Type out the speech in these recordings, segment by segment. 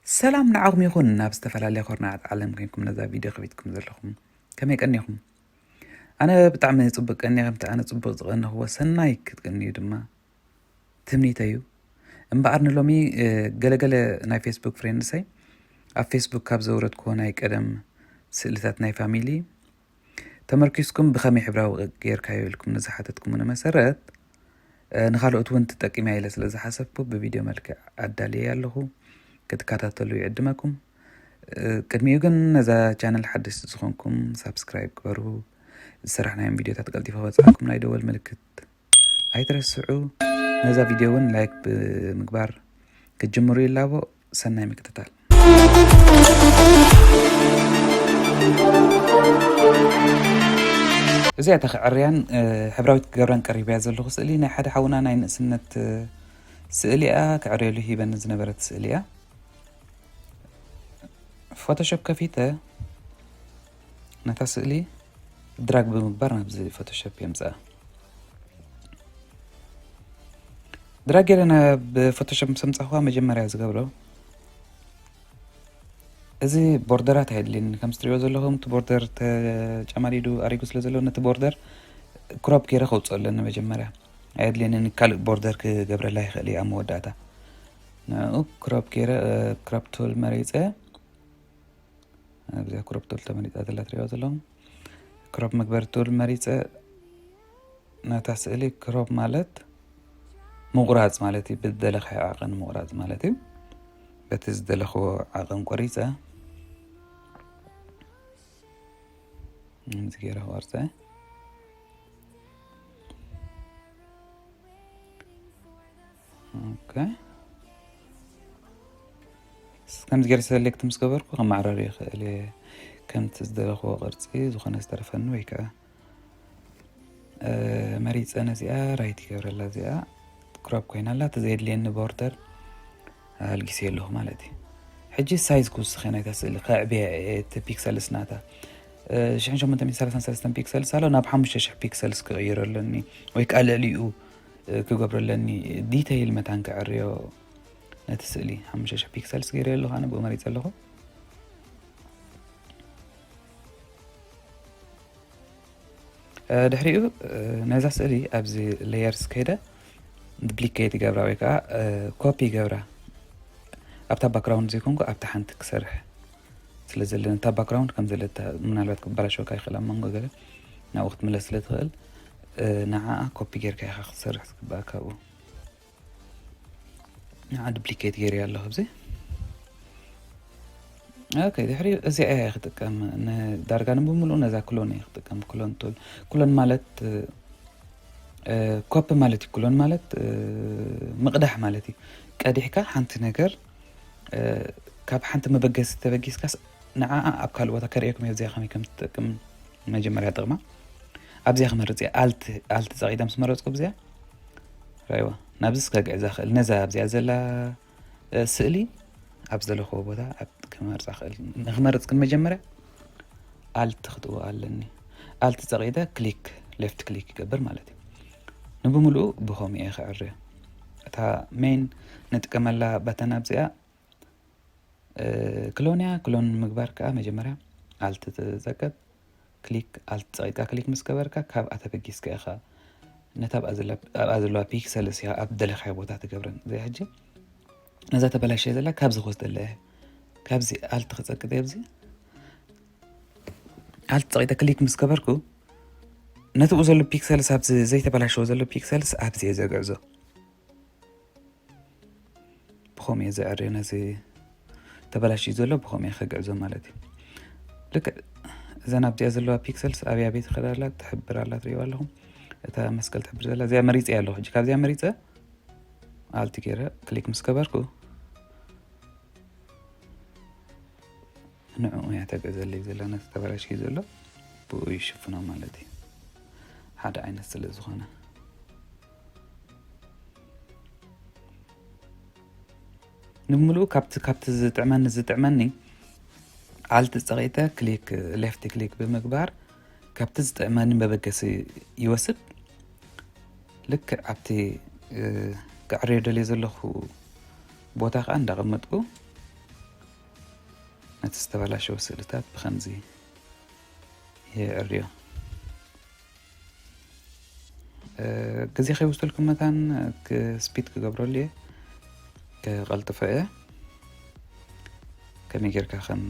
ሰላም ንዓኹም ይኹን፣ ናብ ዝተፈላለየ ኮርናዓት ዓለም ኮይንኩም ነዛ ቪድዮ ከፊትኩም ዘለኹም። ከመይ ቀኒኹም? ኣነ ብጣዕሚ ጽቡቅ ቀኒየ። ከምቲ ኣነ ጽቡቅ ዝቀነኽዎ ሰናይ ክትቅንዩ ድማ ትምኒተይ እዩ። እምበኣር ንሎሚ፣ እ፣ ገለገለ ናይ ፌስቡክ ፍሬንድሰይ ኣብ ፌስቡክ ካብ ዘውረድክዎ ናይ ቀደም ስእልታት ናይ ፋሚሊ ተመርኪስኩም ብኸመይ ሕብራዊ ጌርካዮ ኢልኩም ንዝሓተትኩምኒ መሰረት፣ እ፣ ንኻልኦት እውን ትጠቅም እያ ኢለ ስለ ዝሓሰብኩ ብቪድዮ መልክዕ ኣዳልየ ኣለኹ። ክትከታተሉ ይዕድመኩም። እ፣ ቅድሚኡ ግን ነዛ ቻነል ሓደስቲ ዝኾንኩም ሳብስክራይብ ግበሩ። ዝሰራሕናዮም ቪድዮታት ቀልጢፉ ክበጽሓኩም ናይ ደወል ምልክት ኣይትረስዑ። ነዛ ቪድዮ እውን ላይክ ብምግባር ክትጅምሩ ይላቦ። ሰናይ ምክትታል። እዚኣ እታ ክዕርያን፣ እ፣ ሕብራዊት ክገብራን ቀሪበያ ዘለኹ ስእሊ ናይ ሓደ ሓውና ናይ ንእስነት፣ እ፣ ስእሊ እያ። ክዕርየሉ ሂበኒ ዝነበረት ስእሊ እያ። ፎቶሾፕ ከፊተ ነታ ስእሊ ድራግ ብምግባር ናብዚ ፎቶሾፕ የምፅኣ። ድራግ ገይረ ናብ ፎቶሾፕ ምስ ኣምፃእኹዋ መጀመርያ ዝገብሮ እዚ ቦርደራት ኣየድልየኒ። ከም ዝትሪኦ ዘለኹም እቲ ቦርደር ተጨማዲዱ ኣሪጉ ስለ ዘሎ ነቲ ቦርደር ክሮፕ ገይረ ከውፅኦ ኣለኒ መጀመርያ። ኣየድልየኒ ካልእ ቦርደር ክገብረላ ይኽእል እየ ኣብ መወዳእታ። ንኡ ክሮፕ ገይረ፣ እ፣ ክሮፕ ቱል መሪፀ። ኣብዚኣ ክሮፕ ቱል ተመሪፃ ዘላ ትሪእዋ ዘለኹም። ክሮፕ መግበሪ ቱል መሪፀ ነታ ስእሊ ክሮፕ ማለት ምቑራፅ ማለት እዩ። ብዝደለኻዮ ዓቐን ምቑራፅ ማለት እዩ። በቲ ዝደለኽዎ ዓቐን ቆሪፀ ከምዚ ገይረ ክቆርፀ። ኦኬ። ስ-፣ ከምዚ ገይረ ሰሌክት ምስ ገበርኩ ከመዓራርዮ ይኽእል እየ። ከምቲ ዝደለኽዎ ቅርፂ ዝኾነ ዝተረፈኒ ወይ ከዓ፣ እ፣ መሪፀ ነዚኣ ራይት ይገብረላ። እዚኣ ክሮፕ ኮይና ኣላ። እቲ ዘየድልየኒ ቦርደር ኣልጊሰ ኣለኹ ማለት እዩ። ሕጂ ሳይዝ ክውስኸ ናይታ ስእሊ ከዕብያ እየ እቲ ፒክሰልስ ናታ። እ፣ ሽሕን ሸሞንተ ሚእትን ሰላሳን ሰለስተን ፒክሰልስ ኣሎ፣ ናብ ሓሙሽተ ሽሕ ፒክሰልስ ክቕይሮ ኣለኒ ወይ ከዓ ልዕሊኡ፣ እ፣ ክገብሮ ኣለኒ። ዲተይል መታን ከዕርዮ ነቲ ስእሊ ሓሙሽተ ሽሕ ፒክሰልስ ገይረ ኣለኹ፣ ኣነ ብኡ መሪፀ ኣለኹ። እ፣ ድሕሪኡ፣ እ፣ ነዛ ስእሊ ኣብዚ ሌየርስ ከይደ ዱፕሊኬት ይገብራ ወይ ከዓ፣ እ፣ ኮፒ ይገብራ። ኣብታ ባክግራውንድ ዘይኮንኩ ኣብታ ሓንቲ ክሰርሕ ስለ ዘለኒ፣ እታ ባክግራውንድ ከም ዘለታ ምናልባት ክበላሸወካ ይኽእል፣ ኣብ መንጎ ገለ ናብኡ ክትምለስ ስለ ትኽእል፣ እ፣ ንዓኣ ኮፒ ጌርካ ኢኻ ክትሰርሕ ዝግባኣካ ኣብኡ። ንዓ ዱፕሊኬት ገይረ ኣለኹ ኣብዚ። ኦኬ፣ ድሕሪ እዚኣ እየ ክጥቀም። ንዳርጋ ንብምሉኡ ነዛ ክሎን እየ ክጥቀም። ክሎን ቱል። ክሎን ማለት፣ እ፣ ኮፒ ማለት እዩ። ክሎን ማለት፣ እ፣ ምቕዳሕ ማለት እዩ። ቀዲሕካ ሓንቲ ነገር፣ እ፣ ካብ ሓንቲ መበገሲ ተበጊስካስ ንዓኣ ኣብ ካልእ ቦታ ከርእየኩም እየ፣ እዚኣ ከመይ ከም ትጠቅም መጀመርያ ጥቕማ። ኣብዚኣ ክመርጽ እየ። ኣልት፣ ኣልት ጸቒጠ ምስ መረጽኩ ኣብዚኣ፣ ራይዋ፣ ናብዚ እስከ ግዕዛ ክእል። ነዛ ኣብዚኣ ዘላ፣ እ፣ ስእሊ ኣብ ዘለኽዎ ቦታ ኣብ ክመርጻ ክእል። ንክመርጽ ግን መጀመርያ ኣልት ክጥውቕ ኣለኒ። ኣልት ጸቒጠ ክሊክ፣ ሌፍት ክሊክ ይገብር ማለት እዩ። ንብምሉኡ ብኸምኡ እየ ክዕርዮ። እታ ሜን ንጥቀመላ በተን ኣብዚኣ፣ እ፣ ክሎን እያ። ክሎን ምግባር ከኣ መጀመርያ ኣልት ትጸቀጥ፣ ክሊክ፣ ኣልት ጸቒጥካ ክሊክ ምስ ገበርካ ካብኣ ተበጊስካ ኢኻ ነታ ኣብኣ ዘላ፣ ኣብኣ ዘለዋ ፒክሰልስ ኢኻ ኣብ ደለኻዮ ቦታ ትገብረን። እዚኣ ሕጂ ነዛ ተበላሽያ ዘላ ካብዚ ክወስደላ እየ። ካብዚ ኣልት ክጸቅጥ እየ። ኣብዚ ኣልት ጸቒጠ ክሊክ ምስ ገበርኩ ነቲ ብኡ ዘሎ ፒክሰልስ፣ ኣብዚ ዘይተበላሸወ ዘሎ ፒክሰልስ ኣብዚ እየ ዘግዕዞ። ብኸምኡ እየ ዘዕርዮ ነዚ ተበላሽዩ ዘሎ፣ ብኸምኡ እየ ከግዕዞ ማለት እዩ። ልክዕ እዘን ኣብዚኣ ዘለዋ ፒክሰልስ ኣብያ ቤት ይኸዳ ኣላ፣ ትሕብር ኣላ፣ ትርእይዋ ኣለኹም። እታ መስቀል ትሕብር ዘላ እዚኣ መሪፀ እያ ኣለኹ። ሕጂ ካብዚኣ መሪፀ ኣልት ገይረ ክሊክ ምስ ገበርኩ ንዕኡ እያ ተገዘለይ ዘላ፣ ነቲ ተበላሽዩ ዘሎ ብኡ ይሽፍኖ ማለት እዩ። ሓደ ዓይነት ስለ ዝኾነ። ንምሉኡ ካብቲ፣ ካብቲ ዝጥዕመኒ፣ ዝጥዕመኒ ኣልት ጸቒጠ ክሊክ፣ ሌፍት ክሊክ ብምግባር ካብቲ ዝጥዕመኒ መበገሲ ይወስድ። ልክዕ ኣብቲ፣ እ፣ ክዕርዮ ደልየ ዘለኹ ቦታ ኸኣ እንዳቐመጥኩ ነቲ ዝተበላሸወ ስእልታት ብኸምዚ የዕርዮ። ግዜ ከይወስደልኩም መታን ስፒድ ክገብረሉ እየ፣ ክቐልጥፎ እየ። ከመይ ጌርካ ከም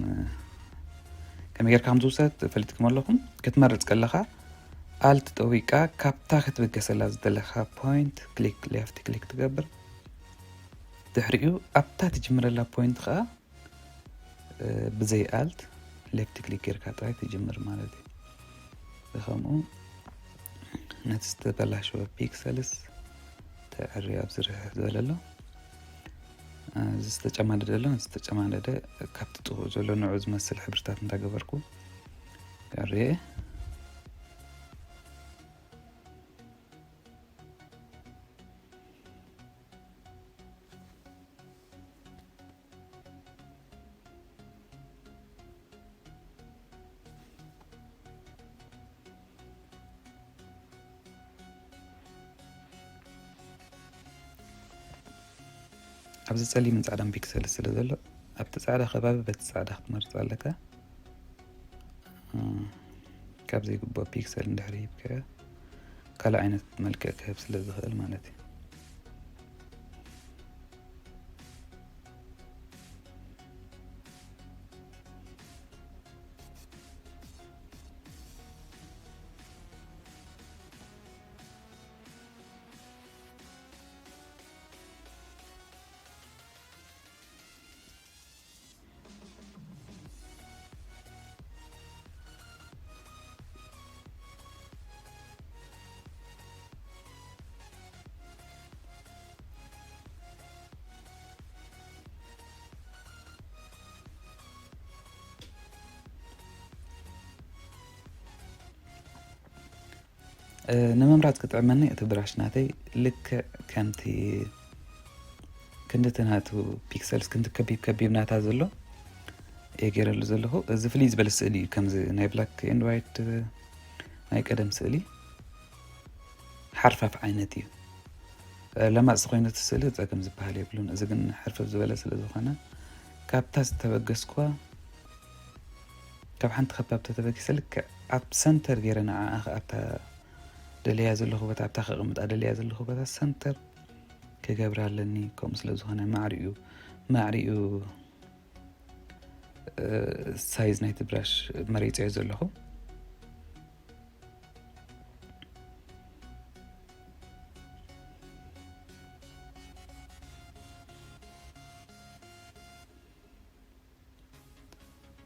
ከመይ ጌርካ ከም ዝውሰድ ፈሊጥኩም ኣለኹም። ክትመርጽ ከለኻ ኣልት ጠዊቃ ካብታ ክትብገሰላ ዝደለኻ ፖይንት ክሊክ፣ ሌፍት ክሊክ ትገብር። ድሕሪኡ ኣብታ ትጅምረላ ፖይንት ኸኣ ብዘይ ኣልት ሌፍት ክሊክ ጌርካ ጥራይ ትጅምር ማለት እዩ። ብኸምኡ ነቲ ዝተበላሸወ ፒክሰልስ ተዕሪ ኣብዚ ርሕሕ ዝበለ ኣሎ። እዚ ዝተጨማደደ ኣሎ፣ እዚ ዝተጨማደደ ካብቲ ጥቑኡ ዘሎ ንዑ ዝመስል ሕብርታት እንዳገበርኩ እርየ። ኣብዚ ጸሊምን ጻዕዳን ፒክሰል ስለ ዘሎ ኣብቲ ጻዕዳ ከባቢ በቲ ጻዕዳ ክትመርጽ ኣለካ። ካብ ዘይግብኦ ፒክሰል እንድሕር ሂብካዮ ካልእ ዓይነት መልክዕ ክህብ ስለ ዝኽእል ማለት እዩ። ንምምራጽ ክጥዕመኒ እቲ ብራሽ ናተይ ልክዕ ከምቲ ክንድቲ ናቱ ፒክሰልስ ክንዲ ከቢብ ከቢብ ናታ ዘሎ እየ ገይረሉ ዘለኹ። እዚ ፍልይ ዝበለ ስእሊ እዩ፣ ከምዚ ናይ ብላክ ኤንድ ዋይት ናይ ቀደም ስእሊ ሓርፋፍ ዓይነት እዩ። ለማፅ ኮይኑ እቲ ስእሊ ፀገም ዝበሃል የብሉን። እዚ ግን ሕርፍፍ ዝበለ ስለ ዝኾነ ካብታ ዝተበገስኩዋ ካብ ሓንቲ ከባብ ተተበጊሰ ልክዕ ኣብ ሰንተር ገይረ ንዓኣ ኣብታ ደልያ ዘለኹ ቦታ ኣብታ ከቐምጣ ደልያ ዘለኹ ቦታ ሰንተር ክገብር ኣለኒ። ከምኡ ስለ ዝኾነ ማዕሪኡ ማዕሪኡ ሳይዝ ናይቲ ብራሽ መሪፀዮ ዘለኹ።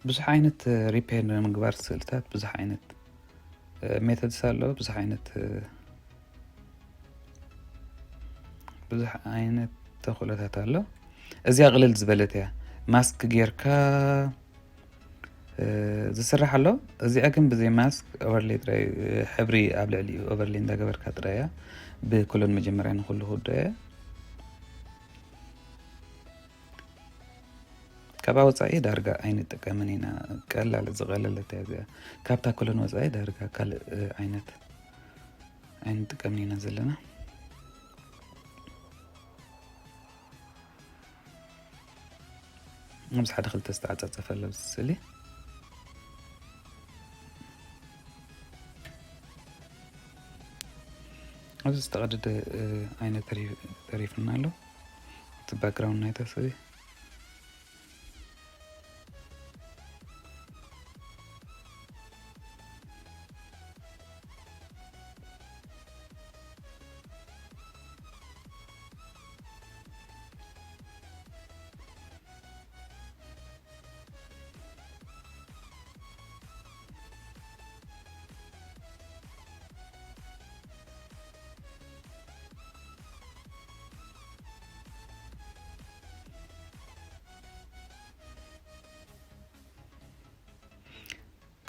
ብዙሕ ዓይነት ሪፔር ንምግባር ስእልታት ብዙሕ ዓይነት ሜቶድስ ኣሎ። ብዙሕ ዓይነት ብዙሕ ዓይነት ተኽእሎታት ኣሎ። እዚኣ ቅልል ዝበለት እያ። ማስክ ጌርካ ዝስራሕ ኣሎ። እዚኣ ግን ብዘይ ማስክ ኦቨርሌ ጥራይ ሕብሪ ኣብ ልዕሊኡ ኦቨርሌ እንዳገበርካ ጥራይ እያ። ብኩሎን መጀመርያ ንኩሉ ክውዶ እያ። ካብኣ ወጻኢ ዳርጋ ኣይንጥቀምን ኢና። ቀላል ዝቐለለት እያ እዚኣ። ካብታ ኩሎን ወጻኢ ዳርጋ ካልእ ዓይነት ኣይንጥቀምን ኢና ዘለና። ኣብዚ ሓደ ክልተ ዝተዓጻጸፈ ኣሎ ኣብዚ ስእሊ። ኣብዚ ዝተቐደደ ዓይነት ተሪፍና ኣሎ። እቲ ባክግራውንድ ናይታ ስእሊ።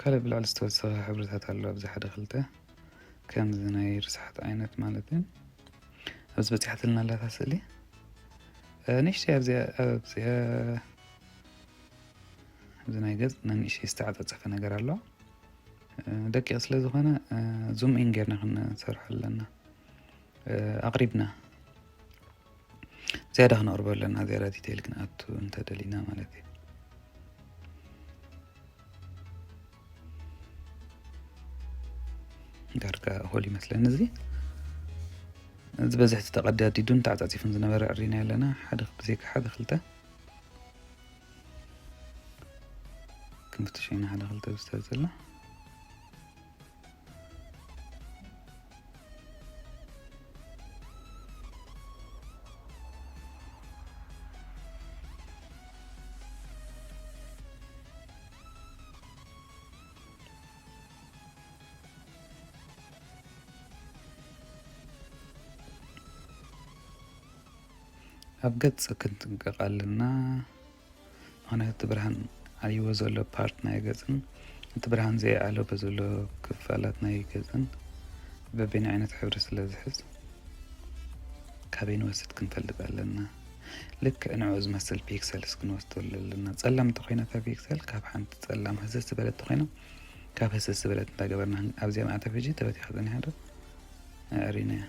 ካልእ ብልዕሊ ዝተወሰኸ ሕብርታት ኣሎ ኣብዚ ሓደ ክልተ፣ ከምዚ ናይ ርስሓት ዓይነት ማለት እዩ። ኣብዚ በፂሓትልና ኣላታ ስእሊ ንእሽተይ ኣብዚኣ ኣብዚ ናይ ገጽ ንእሽተይ ዝተዓፀፀፈ ነገር ኣሎ። ደቂቕ ስለ ዝኾነ ዙም ኢን ጌርና ክንሰርሖ ኣለና። ኣቕሪብና ዝያዳ ክነቕርቦ ኣለና፣ ዝያዳ ዲቴይል ክንኣቱ እንተደሊና ማለት እዩ። ዳርጋ እኹል ይመስለኒ። እዚ ዝበዝሕ ተቐዳዲዱን ተዓጻጺፉን ዝነበረ ዕሪና ኣለና። ሓደ ብዘይካ ሓደ ክልተ ክንፍትሽ ኢና። ሓደ ክልተ ብዝተዘላ ኣብ ገጽ ክንጥንቀቕ ኣለና። ምኽንያቱ እቲ ብርሃን ኣልይዎ ዘሎ ፓርት ናይ ገጽን እቲ ብርሃን ዘይኣለቦ ዘሎ ክፋላት ናይ ገጽን በበይን ዓይነት ሕብሪ ስለ ዝሕዝ ካበይ ንወስድ ክንፈልጥ ኣለና። ልክዕ ንዕኡ ዝመስል ፒክሰልስ ክንወስደሉ ኣለና። ጸላም እንተኾይና እታ ፒክሰል ካብ ሓንቲ ጸላም ህስስ ዝበለት እንተኾይና ካብ ህስስ ዝበለት እንዳገበርና ኣብዚኣ መዓት ኣብ ሕጂ ተበቲኻ ጸኒሓ ዶ? ኣዕሪናያ።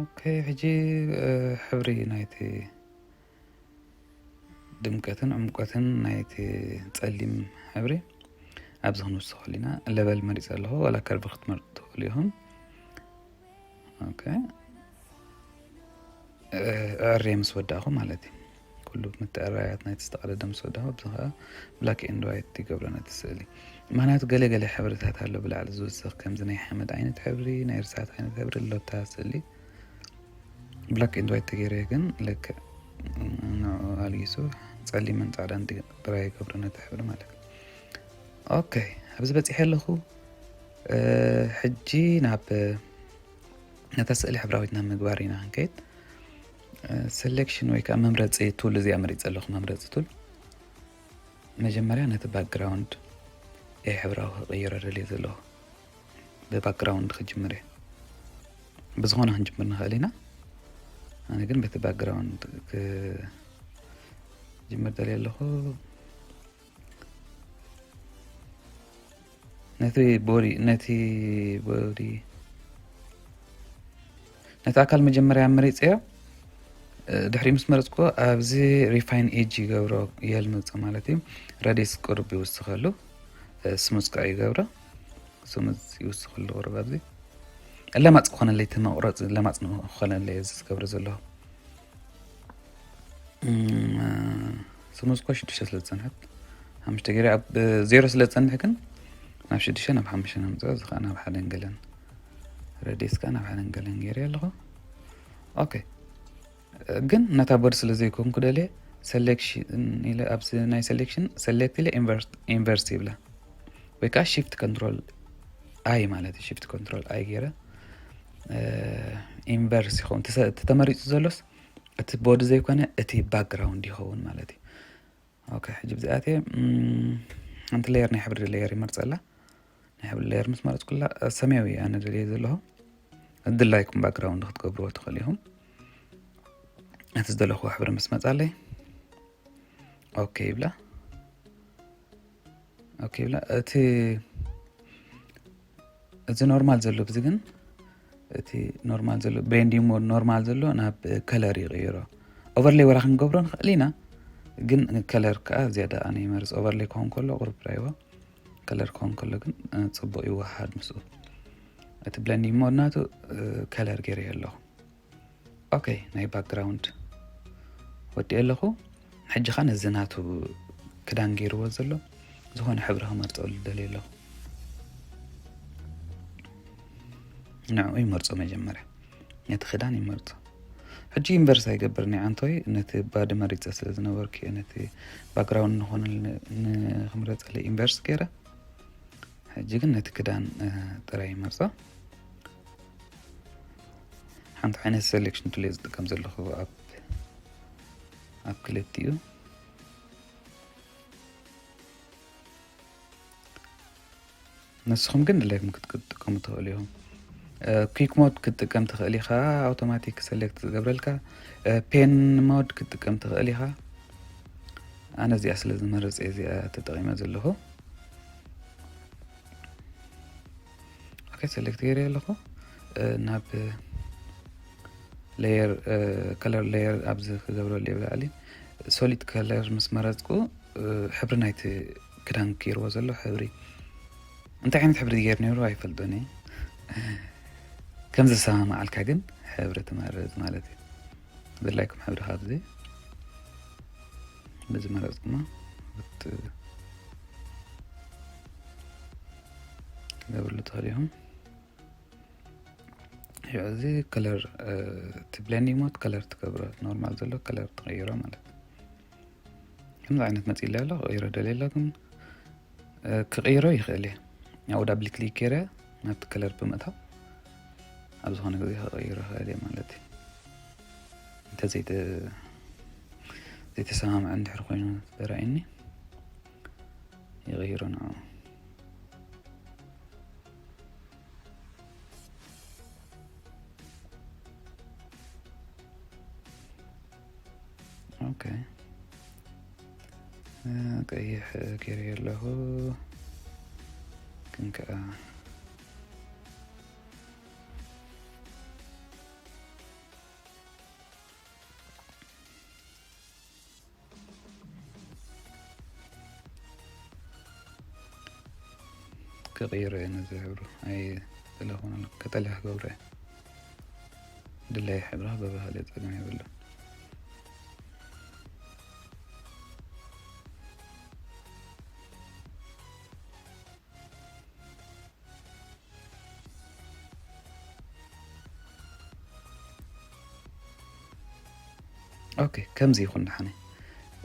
ኦኬ፣ ሕጂ፣ እ፣ ሕብሪ ናይቲ ድምቀትን ዕምቆትን ናይቲ ጸሊም ሕብሪ ኣብዚ ክንውስኸሉ ኢና። ለበል መሪጸ ኣለኹ፣ ዋላ ከርቭ ክትመርጡ ትኽእሉ ኢኹም። ኦኬ። እ፣ ኣዕርየ ምስ ወዳእኹ ማለት እዩ። ኩሉ ምትዕርራያት ናይቲ ዝተቐደደ ምስ ወዳእኹ፣ ኣብዚ ኸኣ ብላክ ኤንድ ዋይት ይገብሮ ነቲ ስእሊ። ምኽንያቱ ገለ ገለ ሕብርታት ኣሎ ብላዕሊ ዝውስኽ፣ ከምዚ ናይ ሓመድ ዓይነት ሕብሪ፣ ናይ ርሳት ዓይነት ሕብሪ ኣሎ እታ ስእሊ። ብላክ ኤንድ ዋይት ተገይረ ግን ልክዕ ንዕኡ ኣልጊሱ ጸሊምን ጻዕዳን ድ-፣ ጥራይ ይገብሮ ነቲ ሕብሪ ማለት እዩ። ኦኬ፣ ኣብዚ በጺሐ ኣለኹ። እ፣ ሕጂ ናብ ነታ ስእሊ ሕብራዊት ናብ ምግባር ኢና ክንከይድ። እ፣ ሴሌክሽን ወይ ከዓ መምረጺ ቱል እዚኣ መሪጸ ኣለኹ፣ መምረጺ ቱል። መጀመርያ ነቲ ባክግራውንድ እየ ሕብራዊ ክቕይሮ ደልየ ዘለኹ። ብባክግራውንድ ክጅምር እየ። ብዝኾነ ክንጅምር ንኽእል ኢና። ኣነ ግን በቲ ባክግራውንድ ክጅምር ደልየ ኣለኹ። ነቲ ቦዲ፣ ነቲ ቦዲ፣ ነቲ ኣካል መጀመርያ መሪጸዮ። እ፣ ድሕሪ ምስ መረጽኩ ኣብዚ ሪፋይን ኤጅ ይገብሮ፣ የልምጾ ማለት እዩ። ረዲየስ ቁሩብ ይውስኸሉ፣ እ፣ ስሙዝ ከዓ ይገብሮ። ስሙዝ ይውስኸሉ ቁሩብ ኣብዚ። ለማጽ ክኾነለይ፣ እቲ መቑረጺ ለማጽ ክኾነለይ እዚ ዝገብሮ ዘለኹ። እም፣ ስሙዝ እኮ ሽዱሽተ ስለ ዝጸንሐት፣ ሓሙሽተ ገይረ ኣብ ዜሮ ስለ ዝጸንሕ ግን ናብ ሽዱሽተ ናብ ሓሙሽተ ነምጽኦ፣ እዚ ኸኣ ናብ ሓደን ገለን። ረዲየስ ከኣ ናብ ሓደን ገለን ገይረ ኣለኹ። ኦኬ። ግን ነታ ቦዲ ስለ ዘይኮንኩ ደልየ፣ ሰሌክሽን ኢለ፣ ኣብዚ ናይ ሰሌክሽን ሰሌክት ኢለ ኢንቨርስ፣ ኢንቨርስ ይብላ። ወይ ከኣ ሺፍት ኮንትሮል ኣይ ማለት እዩ። ሺፍት ኮንትሮል ኣይ ገይረ፣ እ፣ ኢንቨርስ ይኸውን። እቲ ሰ-፣ እቲ ተመሪጹ ዘሎስ እቲ ቦዲ ዘይኮነ እቲ ባክግራውንድ ይኸውን ማለት እዩ። ኦኬ፣ ሕጂ ብዚኣት እየ፣ እም፣ ሓንቲ ሌየር ናይ ሕብሪ ሌየር ይመርጸላ። ናይ ሕብሪ ሌየር ምስ መረጽኩላ፣ እ፣ ሰማያዊ ኣነ ደልየ ዘለኹ። ድላይኩም ባክግራውንድ ክትገብርዎ ትኽእሉ ኢኹም። እቲ ዝደለኽዎ ሕብሪ ምስ መጻለይ፣ ኦኬ ይብላ። ኦኬ ይብላ። እቲ፣ እዚ ኖርማል ዘሎ፣ ብዚ ግን እቲ ኖርማል ዘሎ፣ ብሌንዲንግ ሞድ ኖርማል ዘሎ ናብ ከለር ይቕይሮ። ኦቨርሌይ ወላ ክንገብሮ ንኽእል ኢና፣ ግን ከለር ከኣ ዝያዳ ኣነ ይመርጽ። ኦቨርሌይ ክኸውን ከሎ ቁሩብ ራይዋ፣ ከለር ክኸውን ከሎ ግን፣ እ፣ ጽቡቕ ይወሃሃድ ምስኡ። እቲ ብሌንዲንግ ሞድ ናቱ፣ እ፣ ከለር ገይረዮ ኣለኹ። ኦኬ፣ ናይ ባክግራውንድ ወዲኤ ኣለኹ። ሕጂ ኸኣ ነዚ ናቱ ክዳን ገይርዎ ዘሎ ዝኾነ ሕብሪ ክመርጸሉ ደልየ ኣለኹ። ንዕኡ ይመርጾ መጀመርያ። ነቲ ክዳን ይመርጾ። ሕጂ ኢንቨርስ ኣይገብርን እየ፣ ኣንቶይ ነቲ ባዲ መሪጸ ስለ ዝነበርኩ እየ ነቲ ባክግራውንድ ንኾነል-፣ ን-፣ ንኽምረጸለይ ኢንቨርስ ገይረ። ሕጂ ግን ነቲ ክዳን፣ እ፣ ጥራይ ይመርጾ። ሓንቲ ዓይነት ሰሌክሽን ቱል እየ ዝጥቀም ዘለኹ ኣብ፣ ኣብ ክልቲኡ። ንስኹም ግን ድላይኩም ክትጥቀሙ ትኽእሉ ኢኹም። quick mode ክትጥቀም ትኽእል ኢኻ፣ ኣውቶማቲክ ሰሌክት ዝገብረልካ። pen mode ክትጥቀም ትኽእል ኢኻ። ኣነ እዚኣ ስለ ዝመረፀ እዚኣ ተጠቒመ ዘለኹ። ኦኬ፣ ሰሌክት ገይረ ኣለኹ። ናብ layer፣ color layer ኣብዚ ክገብረሉ እየ ብላዕሊ። ሶሊድ ከለር ምስ መረፅኩ ሕብሪ ናይቲ ክዳን ገይርዎ ዘሎ ሕብሪ እንታይ ዓይነት ሕብሪ ገይሩ ነይሩ ኣይፈልጦን እየ። ከም ዝሰማማዓልካ ግን ሕብሪ ትመርፅ ማለት እዩ። ዘድላይኩም ሕብሪ ካብዚ በዚ መረፅኩማ ክትገብርሉ ትኽእል ኢኹም። እዚ ከለር እቲ ብሌንዲንግ ሞድ ከለር ትገብሮ፣ ኖርማል ዘሎ ከለር ትቕይሮ ማለት እዩ። ከምዚ ዓይነት መፂእ ኣሎ፣ ክቕይሮ ደልየ ኣሎ ግን ክቕይሮ ይኽእል እየ። ኣብኡ ዳብል ክሊክ ገይረ ናብቲ ከለር ብምእታው ኣብ ዝኾነ ግዜ ክቕይሮ ይኽእል እየ ማለት እዩ። እንተ ዘይተ ዘይተሰማምዐ እንድሕር ኮይኑ ተራእየኒ ይቕይሮ ንዑ። ኦኬ፣ ቀይሕ ገይረ ኣለኹ ግን ከኣ ክቕይሮ እየ ነዚ ሕብሩ። ኣይ፣ ስለኾነ ቀጠልያ ክገብሮ እየ። ድላየ ሕብራ በባህሊ ጸገም የብሉን። ኦኬ፣ ከምዚ ይኹን ደሓነ።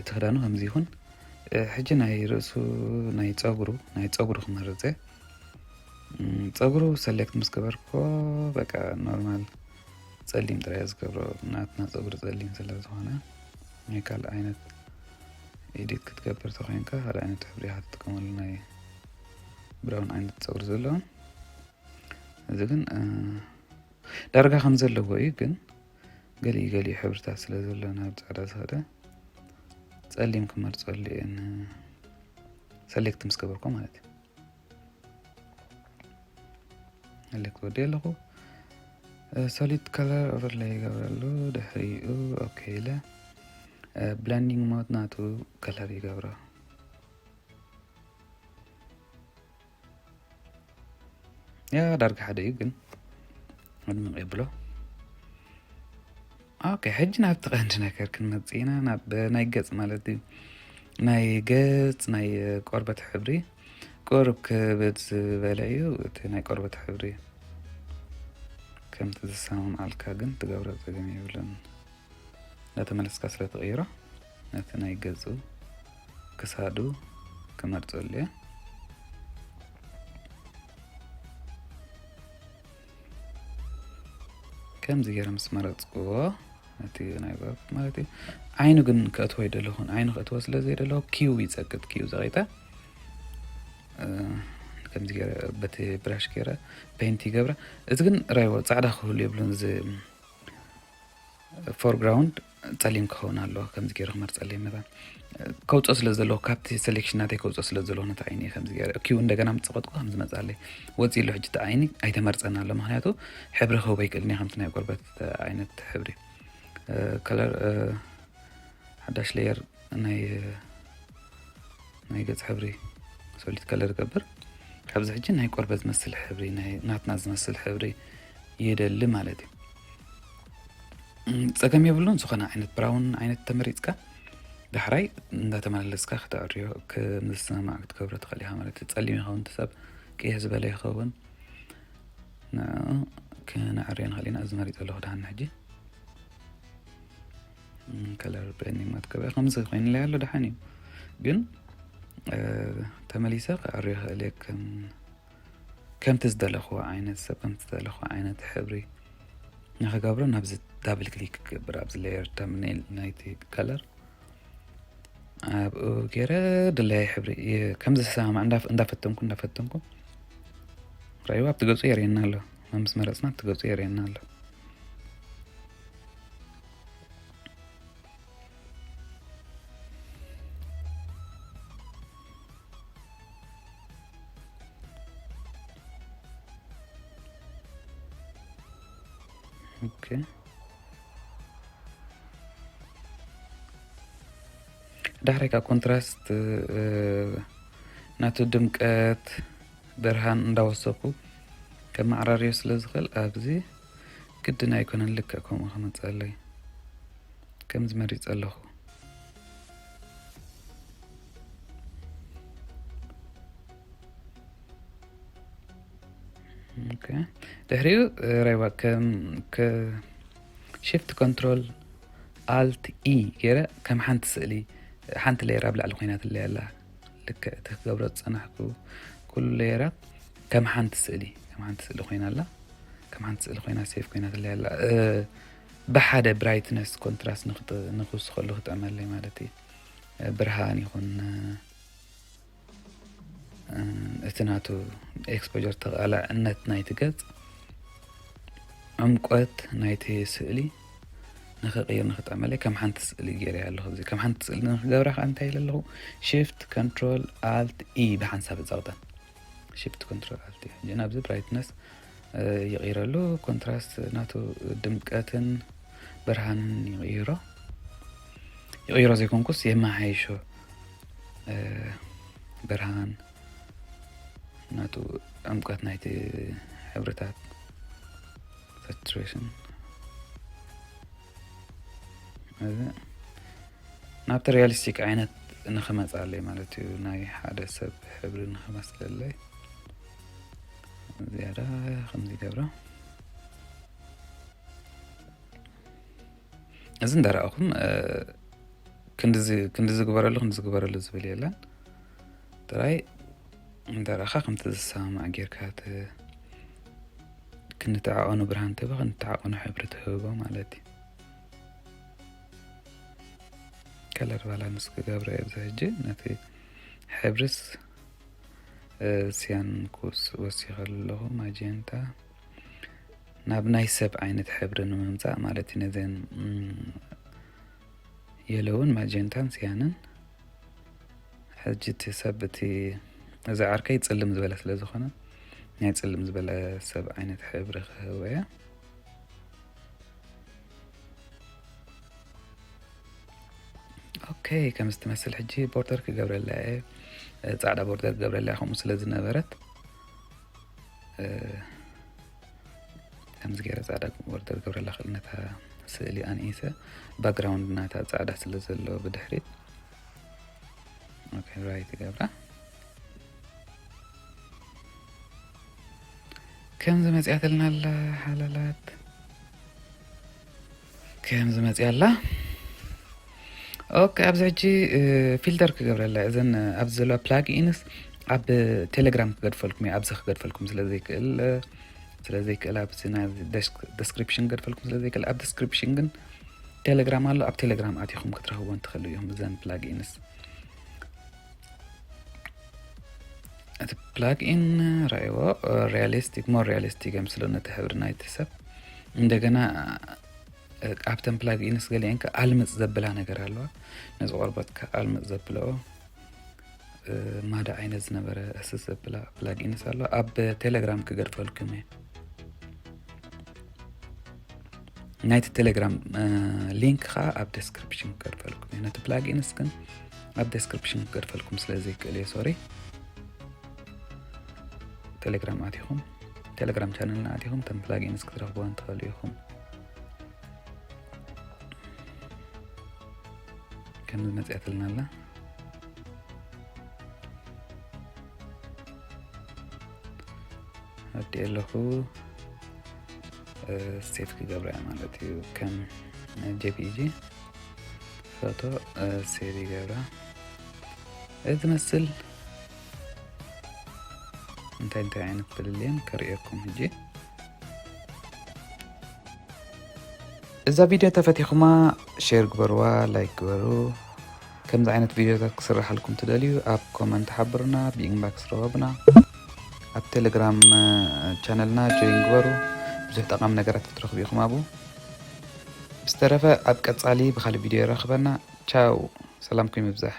እቲ ክዳኑ ከምዚ ይኹን። ሕጂ ናይ ርእሱ፣ ናይ ጸጉሩ፣ ናይ ጸጉሩ ክመርጽ እየ። ጸጉሩ ሰሌክት ምስ ገበርኮ፣ በቃ ኖርማል ጸሊም ጥራይ ዝገብሮ፣ ናትና ጸጉሪ ጸሊም ስለ ዝኾነ። ናይ ካልእ ዓይነት ኤዲት ክትገብር ተኾይንካ ካልእ ዓይነት ሕብሪ ኢኻ ትጥቀመሉ፣ ናይ ብራውን ዓይነት ጸጉሪ ዘለዎ። እዚ ግን ዳርጋ ከም ዘለዎ እዩ፣ ግን ገሊኡ ገሊኡ ሕብርታት ስለ ዘሎ ናብ ጻዕዳ ዝኸደ ጸሊም ክመርጸሉ እየ፣ ሰሌክት ምስ ገበርኩ ማለት እዩ። ሰሌክት ወዲ ኣለኹ። ሶሊድ ከለር ኦቨርላይ ይገብረሉ። ድሕሪኡ ኦኬ ኢለ ብለንዲንግ ሞድ ናቱ ከለር ይገብሮ። ያ ዳርጋ ሓደ እዩ ግን ኣድምቕ የብሎ። ኦኬ፣ ሕጂ ናብቲ ቀንዲ ነገር ክንመጽእ ኢና፣ ናብ ናይ ገጽ ማለት እዩ። ናይ ገጽ ናይ ቆርበት ሕብሪ ቁሩብ ክብድ ዝበለ እዩ። እቲ ናይ ቆርበት ሕብሪ ከምቲ ዝሰማምዓልካ ግን ትገብሮ ጸገም የብሉን። እንዳተመለስካ ስለ ትቕይሮ ነቲ ናይ ገጹ ክሳዱ ክመርጸሉ እየ። ከምዚ ገይረ ምስ መረጽክዎ ነቲ ናይ ባብ ማለት እዩ። ዓይኑ ግን ከእትዎ ኣይደለኹን። ዓይኑ ከእትዎ ስለ ዘይደለኹ ኪው ይጸቅጥ፣ ኪው ዘቒጠ ከምዚ ገይረ በቲ ብራሽ ገይረ ፔንት ይገብረ። እዚ ግን ራይዎ ጻዕዳ ክህሉ የብሉን። እዚ ፎርግራውንድ ጸሊም ክኸውን ኣለዎ። ከምዚ ገይሩ ክመርጸለይ መታን ከውፅኦ ስለ ዘለዎ፣ ካብቲ ሴሌክሽን ናተይ ከውፅኦ ስለ ዘለዎ ነቲ ዓይኒ እየ ከምዚ ገይረ ኪው እንደገና ምስ ጸቐጥኩ ከም ዝመፅኣለይ ወፂኡ ኣሎ። ሕጂ እቲ ዓይኒ ኣይተመርጸን ኣሎ፣ ምኽንያቱ ሕብሪ ክህቦ ኣይክእልን እየ፣ ከምቲ ናይ ቆርበት ዓይነት ሕብሪ። ከለር ሓዳሽ ሌየር ናይ ናይ ገጽ ሕብሪ ሶሊድ ከለር ገብር። ካብዚ ሕጂ ናይ ቆርበት ዝመስል ሕብሪ፣ ናይ ናትና ዝመስል ሕብሪ ይደሊ ማለት እዩ። ጸገም የብሉን። ዝኾነ ዓይነት ብራውን ዓይነት ተመሪጽካ ዳሕራይ እንዳተመላለስካ ከተዕርዮ ከም ዝሰማማዕ ክትገብሮ ትኽእል ኢኻ ማለት እዩ። ጸሊም ይኸውን፣ እቲ ሰብ ቅይሕ ዝበለ ይኸውን። ንዕኡ ክነዕርዮ ንኽእል ኢና። እዚ መሪጸ ኣለኹ ደሓን ሕጂ። ከለር ብሌንዲንግ መትከቢያ ከምዚ ኮይኑለይ ኣሎ፣ ደሓን እዩ። ግን ተመሊሰ ክዕርዮ ይኽእል እየ። ከም ከምቲ ዝደለኽዎ ዓይነት ሰብ፣ ከምቲ ዝደለኽዎ ዓይነት ሕብሪ ንኽገብሮ ናብዚ ዳብል ክሊክ ክገብር፣ ኣብዚ ሌየር ተምኔል ናይቲ ከለር ኣብኡ ገይረ ድላየ ሕብሪ ከምዚ ዝሰማማዕ እንዳፈተንኩ እንዳፈተንኩ ራእይዋ ኣብቲ ገጹ የርእየና ኣሎ። ምስ መረጽና እቲ ገጹ የርእየና ኣሎ። ኦኬ። ዳሕራይ ካብ ኮንትራስት፣ እ፣ ናቱ ድምቀት ብርሃን እንዳወሰኹ ከመዓራርዮ ስለ ዝኽእል ኣብዚ ግድን ኣይኮነን ልክዕ ከምኡ ክመጸለይ ከም ዝመሪጸ ኣለኹ። ኦኬ። ድሕሪኡ፣ እ፣ ራይዋ ከም፣ ከ-፣ ሽፍት ኮንትሮል ኣልት ኢ ገይረ ከም ሓንቲ ስእሊ፣ ሓንቲ ሌየር ኣብ ላዕሊ ኮይና ትለይ ኣላ። ልክዕ እቲ ክገብሮ ዝጸናሕኩ ኩሉ ሌየራት ከም ሓንቲ ስእሊ፣ ከም ሓንቲ ስእሊ ኮይና ኣላ። ከም ሓንቲ ስእሊ ኮይና ሴፍ ኮይና ትለይ ኣላ። እ፣ ብሓደ ብራይትነስ ኮንትራስት ንኽጥ-፣ ንኽውስኸሉ ክጥዕመለይ ማለት እዩ። እ፣ ብርሃን ይኹን፣ እ፣ እቲ ናቱ ኤክስፖጀር ተቓላዕነት ናይቲ ገጽ፣ ዕምቆት ናይቲ ስእሊ ንኽቕይር ንኽጠመለይ ከም ሓንቲ ስእሊ ገይረ ኣለኹ። እዚ ከም ሓንቲ ስእሊ ንኽገብራ ከዓ እንታይ ኢለ ኣለኹ? ሽፍት ኮንትሮል ኣልት ኢ ብሓንሳብ እጸቕጠን። ሽፍት ኮንትሮል ኣልት ኢ። ሕጂ ናብዚ ብራይትነስ፣ እ፣ ይቕይረሉ። ኮንትራስት ናቱ ድምቀትን ብርሃንን ይቕይሮ። ይቕይሮ ዘይኮንኩስ የመሓይሾ። እ፣ ብርሃን ናቱ ዕምቀት ናይቲ ሕብርታት ሳቹሬሽን እዚ ናብቲ ሪያሊስቲክ ዓይነት ንኽመጻለይ ማለት እዩ። ናይ ሓደ ሰብ ሕብሪ ንኽመስለለይ ዝያዳ ከምዚ ይገብሮ። እዚ እንዳረኣኹም፣ እ፣ ክንድዚ፣ ክንድዚ ግበረሉ፣ ክንድዚ ግበረሉ ዝብል የለን። ጥራይ እንዳረኣኻ ከምቲ ዝሰማማዕ ጌርካ ት-፣ ክንተዓቐኑ ብርሃን ትህቦ፣ ክንተዓቐኑ ሕብሪ ትህቦ ማለት እዩ። ከለር ባላንስ ክገብሮ እየ ኣብዚ ሕጂ። ነቲ ሕብርስ፣ እ፣ ሲያን ክውስ-፣ ወሲኸሉ ኣለኹ። ማጀንታ ናብ ናይ ሰብ ዓይነት ሕብሪ ንምምጻእ ማለት እዩ። ነዘን፣ እም፣ የለውን ማጀንታን ሲያንን። ሕጂ እቲ ሰብ፣ እቲ፣ እዚ ዓርከይ ጽልም ዝበለ ስለ ዝኾነ፣ ናይ ጽልም ዝበለ ሰብ ዓይነት ሕብሪ ክህቦ እየ። ኦኬ፣ ከምዚ ትመስል ሕጂ ቦርደር ክገብረላ እየ። እ፣ ጻዕዳ ቦርደር ክገብረላ እየ፣ ከምኡ ስለ ዝነበረት፣ እ፣ ከምዚ ገይረ ጻዕዳ ቦርደር ክገብረላ ክእል፣ ነታ ስእሊ ኣንኢሰ፣ ባክግራውንድ ናታ ጻዕዳ ስለ ዘሎ ብድሕሪት። ኦኬ፣ ራይት ይገብራ። ከምዚ መጺኣትልና ኣላ ሓላላት። ከምዚ መጺኣ ኣላ። ኦኬ፣ ኣብዚ ሕጂ፣ እ፣ ፊልተር ክገብረላ እየ። እዘን፣ እ፣ ኣብዚ ዘለዋ ፕላግ ኢንስ ኣብ ቴሌግራም ክገድፈልኩም እየ። ኣብዚ ክገድፈልኩም ስለ ዘይክእል፣ እ፣ ስለ ዘይክእል ኣብዚ ናይ ደስክ-፣ ደስክሪፕሽን ክገድፈልኩም ስለ ዘይክእል፣ ኣብ ደስክሪፕሽን ግን ቴሌግራም ኣሎ። ኣብ ቴሌግራም ኣቲኹም ክትረኽብዎን ትኽእሉ እዮም እዘን ፕላግ ኢንስ። እቲ ፕላግ ኢን ራእይዎ ሪያሊስቲክ፣ ሞር ሪያሊስቲክ የምስሎ ነቲ ሕብሪ ናይቲ ሰብ። እንደገና፣ እ፣ ኣብተን ፕላግ ኢንስ ገሊአን ከ ኣልምጽ ዘብላ ነገር ኣለዋ። ነዚ ቆርበትካ ኣልምጽ ዘብለኦ፣ እ፣ ማዳ ዓይነት ዝነበረ እስ ዘብላ ፕላግ ኢንስ ኣለዋ። ኣብ ቴሌግራም ክገድፈልኩም እየ። ናይቲ ቴሌግራም፣ እ፣ ሊንክ ኸዓ ኣብ ደስክሪፕሽን ክገድፈልኩም እየ። ነቲ ፕላግ ኢንስ ግን ኣብ ደስክሪፕሽን ክገድፈልኩም ስለ ዘይክእል እየ፣ ሶሪ። ቴሌግራም ኣቲኹም፣ ቴሌግራም ቻነልና ኣቲኹም፣ ተን ፕላግ ኢንስ ክትረኽብወን ትኽእሉ ኢኹም። ከምዚ መጺኣትልና ኣላ። ወዲኤ ኣለኹ። እ፣ ሴቭ ክገብራ እየ ማለት እዩ። ከም ጄፒጂ ፎቶ፣ እ፣ ሴቭ ይገብራ። እዚ ዝመስል እንታይ እንታይ ዓይነት ፍልልየን ከርእየኩም ሕጂ። እዛ ቪድዮ ተፈቲኹማ ሼር ግበርዋ፣ ላይክ ግበሩ። ከምዚ ዓይነት ቪድዮታት ክስራሓልኩም ትደልዩ ኣብ ኮመንት ሓብሩና፣ ብኢንባክስ ረኸቡና። ኣብ ቴሌግራም ቻነልና ጆይን ግበሩ። ብዙሕ ጠቓሚ ነገራት ክትረኽቡ ኢኹም ኣብኡ። ብዝተረፈ ኣብ ቀጻሊ ብኻልእ ቪድዮ የራኽበና። ቻው፣ ሰላምኩም ይብዛሕ።